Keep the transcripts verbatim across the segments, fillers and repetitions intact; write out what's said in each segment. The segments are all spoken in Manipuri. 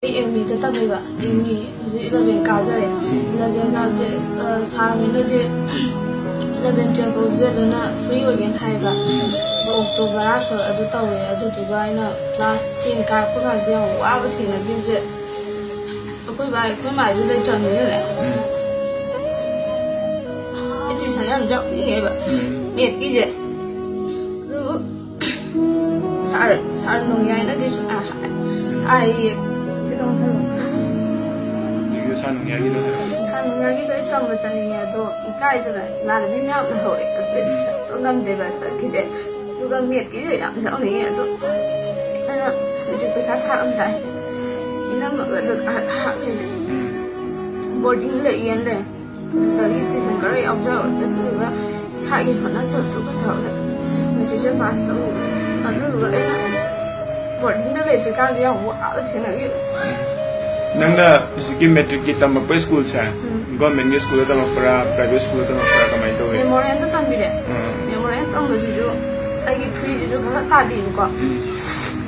ꯑꯩ ꯑꯦꯝ ꯏꯗ ꯇꯝꯃꯦꯕ꯫ ꯑꯦꯝ ꯏ ꯍꯧꯖꯤꯛ ꯏꯂꯚꯦꯟ ꯀꯥꯖꯔꯦ꯫ ꯏꯂꯚꯦꯟ ꯀꯥꯕꯁꯦ, ꯑ, ꯁꯥꯔ ꯍꯣꯏꯅꯗꯤ ꯏꯂꯚꯦꯟ ꯇꯨꯌꯦꯜꯐ ꯐꯥꯎꯁꯦ ꯂꯣꯏꯅ ꯐ꯭ꯔꯤ ꯑꯣꯏꯒꯦꯅ ꯍꯥꯏꯌꯦꯕ꯫ ꯑꯗꯣ ꯑꯣꯛꯇꯣ ꯕꯔꯥ ꯈꯛ ꯑꯗꯨ ꯇꯧꯔꯦ꯫ ꯑꯗꯨꯗꯨꯒ ꯑꯩꯅ ꯀ꯭ꯂꯥꯁ ꯇꯦꯟ ꯀꯥꯔꯛꯄ ꯀꯥꯟꯁꯦ ꯌꯥꯝ ꯋꯥꯕ ꯊꯦꯡꯅꯈꯤꯕꯁꯦ꯫ ꯑꯩꯈꯣꯏ ꯕꯥ, ꯑꯩꯈꯣꯏ ꯃꯥꯁꯨ ꯂꯩꯇ꯭ꯔꯕꯅꯤꯅꯅꯦ꯫ ꯑꯩ ꯇ꯭ꯌꯨꯁꯟ ꯌꯥꯝ ꯌꯥꯎꯅꯤꯡꯉꯦꯕ꯫ ꯃꯦꯠꯀꯤꯁꯦ꯫ ꯑꯗꯨꯕꯨ ꯁꯥꯔ, ꯁꯥꯔ ꯅꯣꯡꯌꯥꯏꯅꯗꯤ ꯁꯨꯡꯍꯥꯏ ꯍꯥꯏ-, ꯍꯥꯏꯌꯦ꯫ ꯀꯩꯅꯣ ꯍꯥꯏꯔꯣ꯫ ꯍꯧꯖꯤꯛꯀꯤꯗꯣ ꯁꯥꯔ ꯅꯣꯡꯌꯥꯏꯒꯤꯗꯣ ꯍꯥꯏꯔꯣ꯫ ꯁꯥꯔ ꯅꯣꯡꯌꯥꯏꯒꯤꯗꯣ ꯑꯩ ꯇꯝꯕ ꯆꯠꯅꯤꯡꯉꯦ, ꯑꯗꯣ ꯏꯀꯥꯏꯗꯅ ꯏꯃꯥꯟꯅꯕꯤ ꯃꯌꯥꯝ ꯂꯩꯍꯧꯔꯦ꯫ ꯆꯠꯄ ꯉꯝꯗꯦꯕ, ꯆꯠꯈꯤꯗꯦ꯫ ꯑꯗꯨꯒ ꯃꯦꯠꯀꯤꯁꯨ ꯌꯥꯝ ꯌꯥꯎꯅꯤꯡꯉꯦ, ꯑꯗꯣ ꯑꯩꯅ ꯍꯧꯖꯤꯛ ꯄꯩꯈꯥ ꯊꯥꯔꯝꯗꯥꯏ ꯏꯅꯝꯃꯒ ꯑꯗꯨꯝ ꯍꯥꯞꯄꯤꯁꯦ꯫ ꯎꯝ꯫ ꯕꯣꯔꯗꯤꯡ ꯂꯩ ꯌꯦꯟ ꯂꯩ꯫ ꯑꯗꯨꯗꯒꯤ ꯇ꯭ꯌꯨꯁꯟ ꯈꯔ ꯌꯥꯎꯖꯔꯨꯔꯦ, ꯑꯗꯨꯗꯨꯒ ꯏꯁꯥꯒꯤ ꯍꯣꯠꯅꯖꯕꯗꯨꯒ ꯇꯧꯔꯒ ꯃꯦꯇ꯭ꯔꯤꯛꯁꯦ ꯄꯥꯁ ꯇꯧꯔꯨꯔꯦ꯫ ꯑꯗꯨꯗꯨꯒ ꯑꯩꯅ ꯕꯣꯔꯗꯤꯡꯗ ꯂꯩꯇ꯭ꯔꯤꯀꯥꯟꯗ ꯌꯥꯝ ꯋꯥꯕ ꯊꯦꯡꯅꯈꯤꯕ꯫ ꯅꯪꯅ ꯍꯧꯖꯤꯛꯀꯤ ꯃꯦꯇ꯭ꯔꯤꯛꯀꯤ ꯇꯝꯃꯛꯄ ꯁ꯭ꯀꯨꯜꯁꯦ, ꯎꯝ꯫ ꯒꯣꯔꯃꯦꯟꯒꯤ ꯁ꯭ꯀꯨꯜꯗ ꯇꯝꯃꯛꯄ꯭ꯔꯥ, ꯄ꯭ꯔꯥꯏꯚꯦꯠ ꯁ꯭ꯀꯨꯜꯗ ꯇꯝꯃꯛꯄ꯭ꯔꯥ, ꯀꯃꯥꯏꯅ ꯇꯧꯋꯤ? ꯃꯦꯃꯣꯔꯤꯌꯦꯜꯗ ꯇꯝꯕꯤꯔꯦ꯫ ꯎꯝ꯫ ꯃꯦꯃꯣꯔꯤꯌꯦꯜ ꯇꯝꯕꯁꯤꯁꯨ ꯑꯩꯒꯤ ꯐꯤꯁꯤꯁꯨ ꯈꯔ ꯇꯥꯕꯤꯌꯨꯀꯣ꯫ ꯎꯝ꯫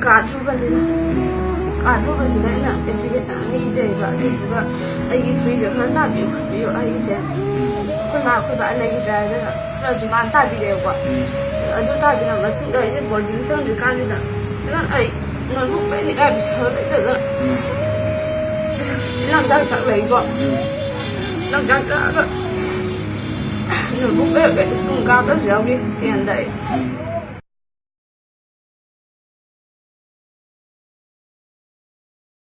ꯀꯥꯗ꯭ꯔꯨꯕꯅꯤꯅ꯫ ꯎꯝ꯫ ꯀꯥꯗ꯭ꯔꯨꯕꯁꯤꯗ ꯑꯩꯅ ꯑꯦꯄ꯭ꯂꯤꯀꯦꯁꯟ ꯑꯅꯤ ꯏꯖꯩꯕ꯫ ꯎꯝ꯫ ꯑꯗꯨꯗꯨꯒ ꯑꯩꯒꯤ ꯐꯤꯁꯦ ꯈꯔ ꯇꯥꯕꯤꯌꯨ ꯈꯣꯠꯄꯤꯌꯨ ꯑꯩꯒꯤꯁꯦ꯫ ꯎꯝ꯫ ꯑꯩꯈꯣꯏ ꯃꯥ ꯑꯩꯈꯣꯏ ꯕꯥ ꯂꯩꯈꯤꯗ꯭ꯔꯦ ꯍꯥꯏꯗꯅ ꯈꯔꯁꯨ ꯃꯥꯅ ꯇꯥꯕꯤꯔꯦꯕꯀꯣ꯫ ꯎꯝ꯫ ꯑꯗꯨ ꯇꯥꯕꯤꯔ ꯃꯇꯨꯡꯗ ꯑꯩꯁꯦ ꯕꯣꯔꯗꯤꯡ ꯆꯪꯗ꯭ꯔꯤꯀꯥꯟꯁꯤꯗ ꯏꯃꯥ ꯑꯩ ꯅꯣꯠꯕꯨꯛ ꯂꯩꯅꯤꯡꯉꯥꯏ ꯄꯩꯁꯥ ꯂꯩꯇꯗꯅ ꯎꯝ꯫ ꯂꯝꯆꯥꯛ ꯆꯥꯛ ꯂꯩꯀꯣ꯫ ꯎꯝ꯫ ꯂꯝꯆꯥꯛ ꯆꯥꯛꯑꯒ ꯅꯣꯠꯕꯨꯛ ꯂꯩꯔꯒ ꯁ꯭ꯀꯨꯜ ꯀꯥꯗꯕꯁꯨ ꯌꯥꯎꯈꯤ ꯇꯦꯟꯗ ꯑꯩ꯫